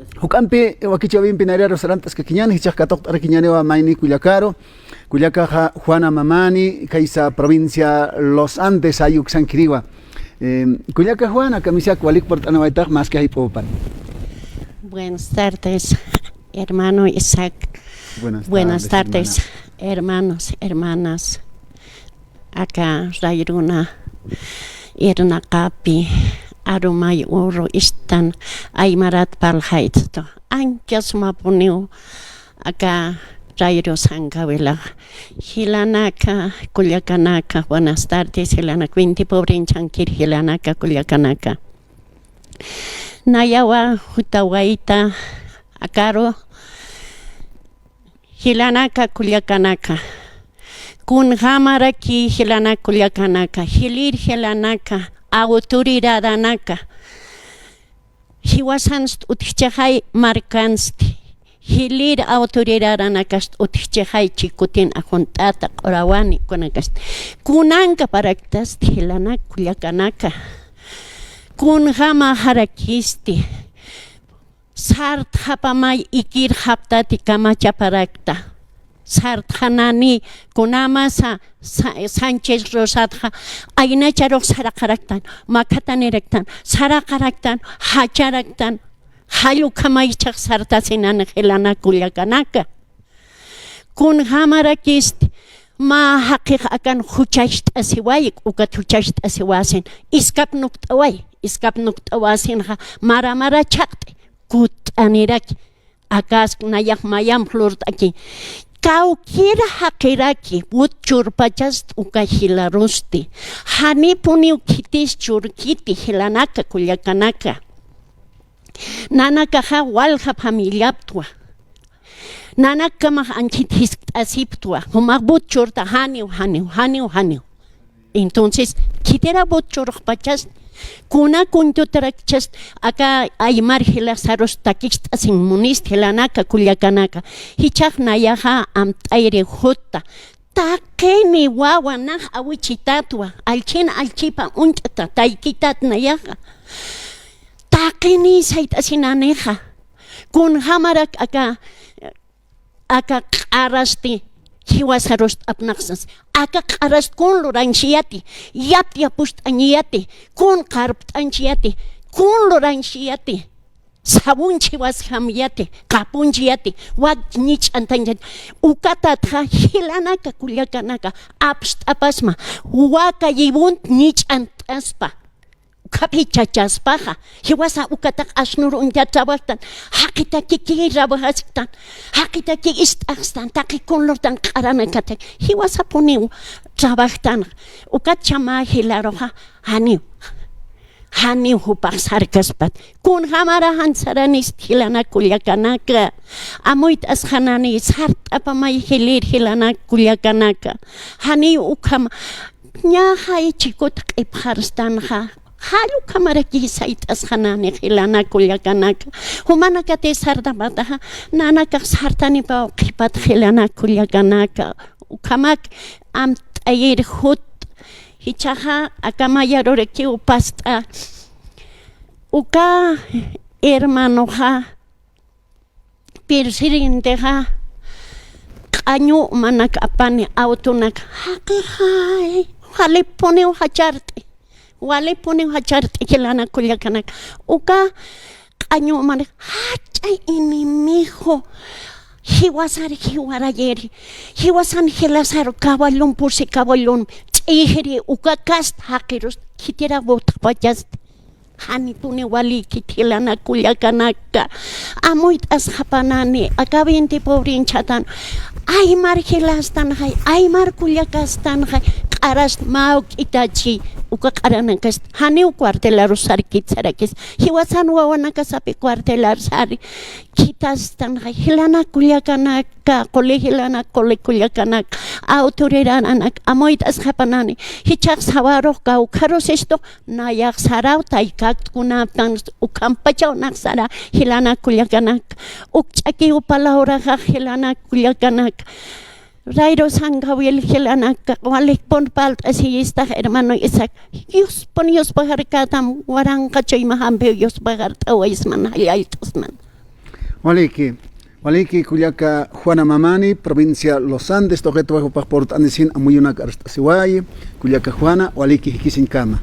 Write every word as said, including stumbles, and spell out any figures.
Juk'ampi wakichäwimpi nayrïru sarant'askakiñäni, jichhax katuqt'arakiñäniwa mayni kullakaru, kullakaxa Juana Mamani, khaysa provincia Los Andes, ayuksankiriwa. Eh, kullaka Juana, kamisaki walik purt'anawaytax, maski jayp'upan. Buenas tardes, hermano Isaac. Buenas tardes, hermanos, hermanas. Aka rayruna irnaqapi arumay uru istan aymarat parlxaytstu. Ancha sumapuniw aka rayru sankawilax. Jilanaka, kullakanaka, buenas tardes, jilanaka, winti pobrinchankir, jilanaka, kullakanaka. Nayawa jutawayta akaru, jilanaka, kullakanaka. Kunjämaraki jilanaka, kullakanaka, jilïr jilanaka, autoridadnaka. Jiwasanst utjchixay markansti, jilïr autoridadnakast utjchixay, chikutin, ajunt'ata, q'urawani, kunakast. Kunankaparaktas jilanaka, kullakanaka. Kunjämäxarakisti. Sartxapamay ikirxaptati kamachaparakta. Sartxanani kunamasa Sa-, Sánchez Rosatxa aynacharux saraqaraktan, makhataniraktan, saraqaraktan, jacharaktan, jall ukhamaychax sartasinani jilanaka, kullakanaka. Kunjämarakisti mä jaqix akan juchacht'asiway, ukat juchacht'asiwäsin, iskap nukt'away, iskap nukt'awäsinxa mara mara chhaqt'i, kutt'aniraki, akask nayax mayamp lurt'aki. Kawkir jaqiraki, wut churpachast uka jilarusti. Janipuniw khitis churkiti jilanaka, kullakanaka. Nanakaxa walja familiaptwa. Nanakkamax anchhit jiskt'asiptwa, jumax wut churta janiw, janiw, janiw, janiw. Entonces, khitira wut churxpachast, kuna kuntutarakchast, aka aymar jilasarus takicht'asin munist jilanaka, kullakanaka. Jichhax nayaxa amt'ayri jutta. Taqini wawa nax awichitatwa, allchhin allchhipa uñt'ta, taykitat nayaxa. Taqini sayt'asinanixa. Kunjämarak aka, aka q'arasti jiwasarust apnaqsas. Aka q'arast kun luranchiyati, yapt yapust'añiyati, kun qarpt'anchiyati, kun luranchiyati. Sawunchi wasjamyati, qapunchiyati, wak ñich'antañchati. Ukatatxa jilanaka, kullakanaka, apst'apasma, waka yiwunt ñich'ant'aspa. Ukhaphi chachaspaxa, jiwasa ukatax asnuruncha trabajtan, jaqitaki trabajasktan, jaqitaki ist'axstan, taqi kun lurtan q'aranakatak, jiwasapuniw trabajtan, ukat chama jilaruxa, janiw. Janiw jupax sarkaspat. Kunjämara jan saranist jilanaka, kullakanaka. Amuyt'asxanani, sart'apamay jilïr jilanaka, kullakanaka. Janiw ukham, ñaxay chikut q'ipxarstanxa. Jall ukhamaraki sayt'asxanani jilanaka, kullakanaka. Jumanakati sartapataxa, nanakax sartanipaw qhipat jilanaka, kullakanaka. Ukhamak amt'ayir jut. Jichhaxa aka mayarurakiw past'a. Uka hermanoxa, presidentexa, q'añu manak apani, autonak, jaqixay, walipuniw jachart'i, walipuniw jachart'i jilanaka, kullakanaka. Uka q'añu manak jach'a enemigo, jiwasar jiwarayiri, jiwasan jilasar caballon pusi caballon ch'ijri, uka kast jaqirust, khitira wutxpachasti. Janipuni walïkit jilanaka, kullakanaka. Amuyt'asxapanani, aka veinte pobrinchatan. Aymar jilastanxay, aymar kullakastanxay. Q'arast mä juk'itachi, uka q'aranakast. Janiw cuartelarus sarkit sarakis. Jiwasan wawanakasapi cuartelar sari. Khitastanxay, jilanaka, kullakanaka, quli jilanaka, quli kullakanaka, autoridadnaka, amuyt'asxapanani. Jichhax sawarux kawkharusistu, nayax saraw taykakt kunaptan, ukhampachaw nax sara, jilanaka, kullakanaka. Ukch'akiw palabraxax jilanaka, kullakanaka. Rayru sankawil jilanaka, walikpun parlt'asiyistax hermano Isaac. Yuspun yuspaxarkätam, waranqa chuymajampiw yuspaxart'awaysman, jallallt'asman. Waliki, waliki kullaka Juana Mamani, provincia Los Andes, tuqit wajupax purt'anisin amuyunak arst'asiwayi, kullaka Juana, waliki jikisiñkama.